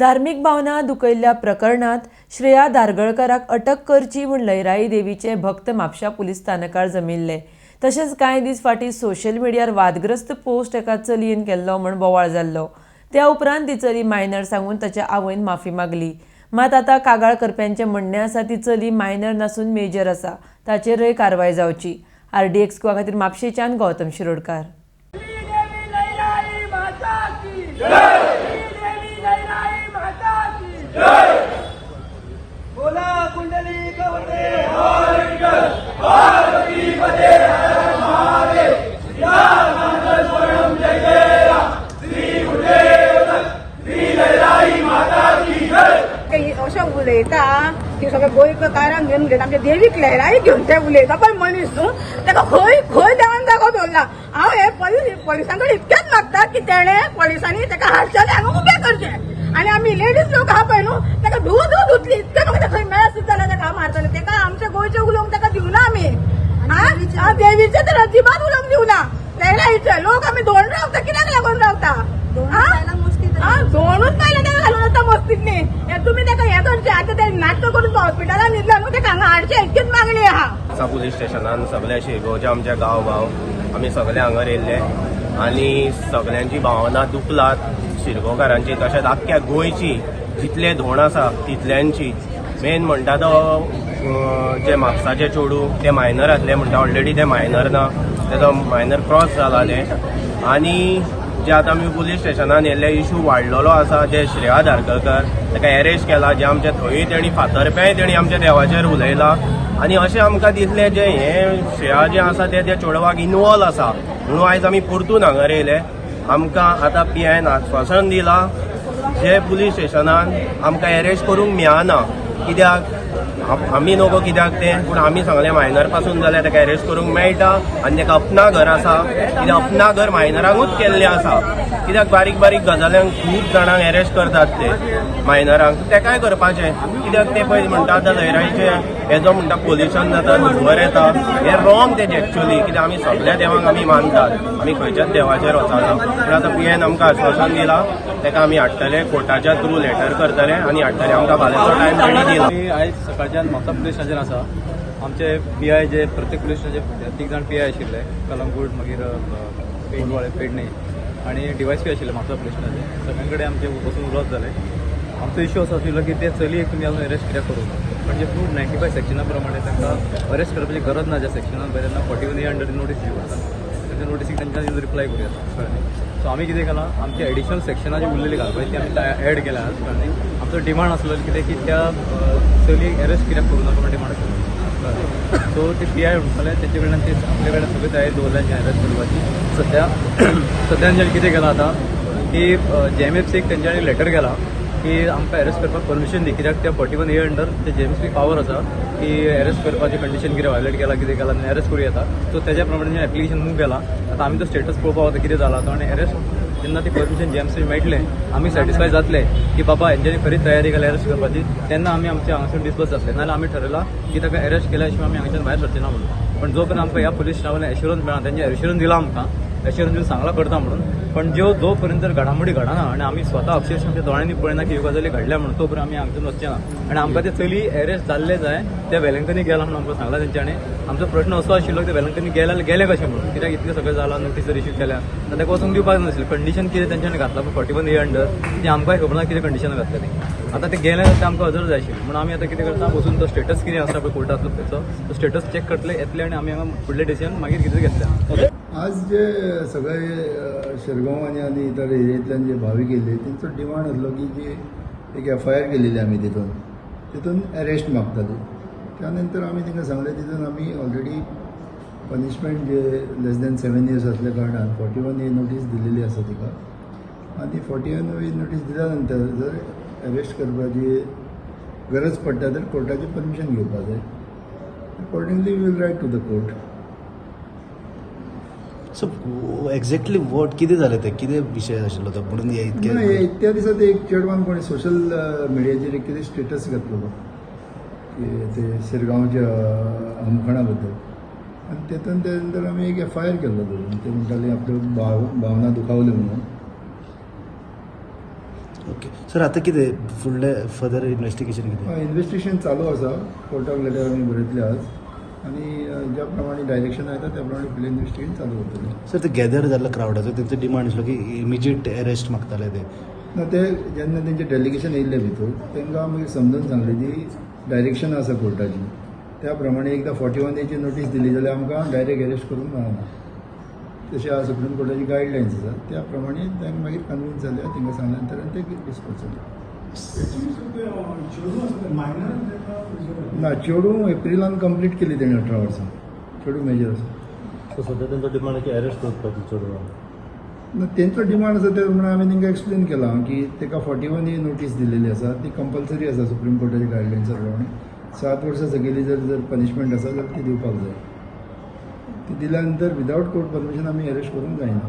धार्मीक भावना दुखयल्ल्या प्रकरणांत श्रेया धारगळकाराक अटक करची म्हूण लयराई देवीचे भक्त म्हापशा पुलीस स्थानकार जमिल्ले. तशेंच कांय दीस फाटीं सोशल मिडियार वादग्रस्त पोस्ट एका चलयेन केल्लो म्हूण बोवाळ जाल्लो. त्या उपरांत ती चली मायनर सांगून ताच्या आवयन माफी मागली. मात आतां कागाळ करप्यांचें म्हणणें आसा ती चली मायनर नासून मेजर आसा, ताचेरय कारवाय जावची. आरडीएक्स गोवा खातीर म्हापशेच्यान गौतम शिरोडकार. श्री देवी लैराई माता की जय. श्री देवी लैराई माता की जय. बोला कुंडली कवते. ते अशें उलयता की सगळे गोंयकारांक घेवन उलयता, आमच्या देवीक लहराई घेवन ते उलयता. पळय मनीस न्हू, ताका खंय खंय देवान जागो दवरला. हांव हे पोलिसां कडेन इतकेंच मागता की तेणें पोलिसांनी ताका हाडचें, हांगा उबें करचें. आनी आमी लेडीज लोक आहा पळय न्हू, ताका धू धू धुतली. इतकें म्हाका खंय मेळत सुद्दां जाल्यार ताका मारतले. ताका आमच्या गोंयचें उलोवंक ताका दिवना आमी. आ देवीचें तर अजिबात उलोवंक दिवना. लहराईचे लोक आमी दोन रावता. कित्याक लागून रावता? आ दोनूच पायले ताका घालून वता मस्तीतनी. हे तुमी ताका हें करचें. आतां ते नाटकां करून हॉस्पिटलान न्हिदला न्हू, ताका हांगा हाडचें, इतकीच मागणी आहा. म्हापसा पुलीस स्टेशनान सगळे शिरगांवचे आमचे गांव भाव आमी सगळे हांगर येयल्ले आनी सगळ्यांची भावना दुखलात शिरगांवकारांची, तशेंच आख्ख्या गोंयची जितले धोण आसा तितल्यांची. मेन म्हणटा तो जे म्हापसाचे चेडूं ते मायनर आसले म्हणटा, ऑलरेडी ते मायनर ना, तेजो मायनर क्रॉस जाला ते. आनी जे आतां आमी पुलीस स्टेशनान येयल्ले, इशू वाडलेलो आसा. जे श्रेया धारगळकर ताका एरेस्ट केला, जे आमचे थंय तेणी फातरपेंय तेणी आमच्या देवाचेर उलयला. आनी अशें आमकां दिसलें जे हें श्रेया जें आसा तें त्या चेडवाक इनवॉल्व आसा, म्हणून आयज आमी परतून हांगर येयले. आमकां आतां पी आयन आश्वासन दिलां जे पुलीस स्टेशनान आमकां एरेस्ट करूंक मेळना. कित्याक आमी नको कित्याक तें, पूण आमी सांगलें मायनर पासून जाल्यार ताका एरेस्ट करूंक मेळटा. आनी ताका अपना घर आसा, कित्याक अपना घर मायनरांकूच केल्लें आसा. कित्याक बारीक बारीक गजाल्यांक खूब जाणांक एरेस्ट करतात ते मायनरांक, तेकाय करपाचें कित्याक ते? पळय म्हणटा आतां लयराईचे हेजो म्हणटा पोल्युशन जाता, धुंवर येता, हें रॉंग तेजें एक्चुअली. कित्याक आमी सगळ्या देवांक आमी मानतात, आमी खंयच्याच देवाचेर वचना. पूण आतां पी आयन आमकां आश्वासन दिलां, ताका आमी हाडटले, कोर्टाच्या थ्रू लेटर करतले आनी हाडटले. आमकां फाल्यांचो टायम तेणी दिला. आमी आयज सकाळच्यान म्हापसा पुलीस स्टेशनाचेर आसा. आमचे पी I जे प्रत्येक पुलीस स्टेशनाचे तीग जाण पी I आशिल्ले, कलंगूट, मागीर कोलवाळे, पेडणे आनी डीवायएसपी आशिल्ले म्हापसा पुलीस स्टेशनाचे. सगळ्यां कडेन आमचे बसून उलोवप जालें. आमचो इश्यू असो आशिल्लो की ते चलयेक तुमी अजून अरेस्ट कित्याक करूं ना? म्हणजे 295 सेक्शना प्रमाणे तांकां अरेस्ट करपाची गरज ना. ज्या सेक्शनान पळय तेन्ना 41 ए अंडर नोटीस दिवप पडटा. तांच्या नोटीसीक तांच्यानी रिप्लाय करूं येता, कळ्ळें? सो आमी कितें केलां, आमची एडिशनल सेक्शनां जी उरलेली घालपाची ती आमी एड केल्या आज. कळ्ळें? आमचो डिमांड आसलो कितें की त्या चलयेक अरेस्ट कित्याक करूं नाका म्हण डिमांड आसलो. सो ते पी I म्हणटाले तेंचे कडल्यान ते आपल्या कडल्यान सगळी तयारी दवरल्या अरेस्ट करपाची. सद्या सद्या तेंच्यांनी कितें केलां आतां की जे एम एफ सीक तेंच्यांनी लेटर केला की आमकां अरेस्ट करपाक परमिशन दी, कित्याक त्या 41 ए अंडर ते जे एम सी पावर आसा की अरेस्ट करपाची. कंडिशन कितें व्हायोलेट केला, कितें केलां, अरेस्ट करूं येता. सो तेज्या प्रमाणे एप्लिकेशन मूव केलां. आतां आमी तो स्टेटस पळोवपाक वता कितें जाला तो. आनी अरेस्ट जेन्ना ती परमिशन जे एम सी मेळटलें, आमी सॅटिस्फाय जातले की बाबा हेंच्यांनी खरी तयारी केल्या अरेस्ट करपाची, तेन्ना आमी आमच्या हांगासून डिस्पर्स जातले. नाजाल्यार आमी ठरयलां की ताका अरेस्ट केल्या शिवाय आमी हांगाच्यान भायर सरचे ना म्हणून. पण जो पर्यंत आमकां ह्या पुलीस स्टेशना एश्युरन्स मेळना, तेंचे एश्युरन्स दिला आमकां, एश्युरन्स दिवन सांगलां करता म्हणून, पण ज्यो जो पर्यंत जर घडामोडी घडना आनी आमी स्वता अक्षरशः आमच्या दोळ्यांनी पळयना की ह्यो गजाली घडल्या म्हणून, तो पर्यंत आमी हांगच्यान वचचे ना. आनी आमकां ते चली अरेस्ट जाल्ले जाय. ते वेलंकनी गेला म्हणून आमकां सांगलां तेंच्यांनी. आमचो प्रश्न असो आशिल्लो की ते वेलंकनी गेल्या गेले कशें म्हणून? कित्याक इतलें सगळें जालां, नोटीस जर इश्यू केल्या जाल्यार ताका वचूंक दिवपाक नासलें. कंडिशन कितें तेंच्यांनी घातलां पळय 41 ए अंडर, ती आमकांय खबर ना कितें कंडिशन घातलें ती. आतां ते गेले जाल्यार आमकां अजर जाय आशिल्लें. म्हणून आमी आतां कितें करता, वचून तो स्टेटस कितें आसा पळय कोर्टांतलो तेचो तो स्टेटस चॅक करतले, येतले आनी आमी हांगा फुडलें डिसिजन मागीर कितें घेतले. आज जे सगळे शिरगांव आनी इतर एरियेंतल्यान जे भावीक येयल्ले, तेंचो डिमांड आसलो की जी एक एफ I R केलेली आमी तितून तितून अरेस्ट मागताली. त्या नंतर आमी तांकां सांगलें, तितून आमी ऑलरेडी पनिशमेंट जे लेस दॅन 7 इयर्स असल्या कारणान 41 ए नोटीस दिलेली आसा तिका. आनी 41 ए नोटीस दिल्या नंतर जर अरेस्ट करपाची गरज पडटा तर कोर्टाची परमिशन घेवपा जाय. Accordingly we'll write to the court. So exactly what कितें जालें तें, कितें विशय आशिल्लो तो म्हणून हे ना, इतके? हे त्या दिसा ते एक चेडवान कोणी सोशल मिडियाचेर एक कितें स्टेटस घातलेलो की ते शिरगांवच्या होमखणा बद्दल. आनी तेतून त्या नंतर आमी एक एफ I R केल्लो धरून. ते म्हणटाले आपल्यो भावना दुखावल्यो म्हणून. ओके सर, आतां कितें फुडलें फर्दर इन्वेस्टिगेशन कितें? इन्वेस्टिगेशन चालू आसा. कोर्टाक लेटर आमी बरयतले आज आनी ज्या प्रमाणे डायरेक्शन येता त्या प्रमाणे फुडलें इन्वेस्टिगेशन चालू करतले. सर, ते गॅदर जाल्लो क्रावडाचो तेंचो डिमांड आसलो की इमिजिएट अरेस्ट मागताले ते. ना, ते जेन्ना तेंचे डेलिगेशन येयल्ले भितर, तांकां मागीर समजून सांगलें की डायरेक्शन आसा कोर्टाची, त्या प्रमाणे एकदां 41 एची नोटीस दिली जाल्यार आमकां डायरेक्ट अरेस्ट करूंक मेळना. तशें आज सुप्रीम कोर्टाची गायडलायन्स आसा, त्या प्रमाणे तांकां मागीर कन्विन्स जाले. तांकां सांगल्या नंतर आनी ते डिस्पोज जाले. ना, चेडूं एप्रिलान कंप्लीट केली तेणी 18 वर्सां. चेडूं मेजर आसा. सो सध्या तेंचो डिमांड की अरेस्ट करपाची चेडवाक. ना, तेंचो डिमांड आसा ते म्हणून आमी तांकां एक्सप्लेन केलां की ताका 41 ए नोटीस दिलेली आसा, ती कंपल्सरी आसा. सुप्रीम कोर्टाच्या गायडलायन्सा प्रमाणे 7 वर्सां सकयली जर जर पनिशमेंट आसा जाल्यार ती दिवपाक जाय. ती दिल्या नंतर विदावट कोर्ट परमिशन आमी अरेस्ट करूंक जायना.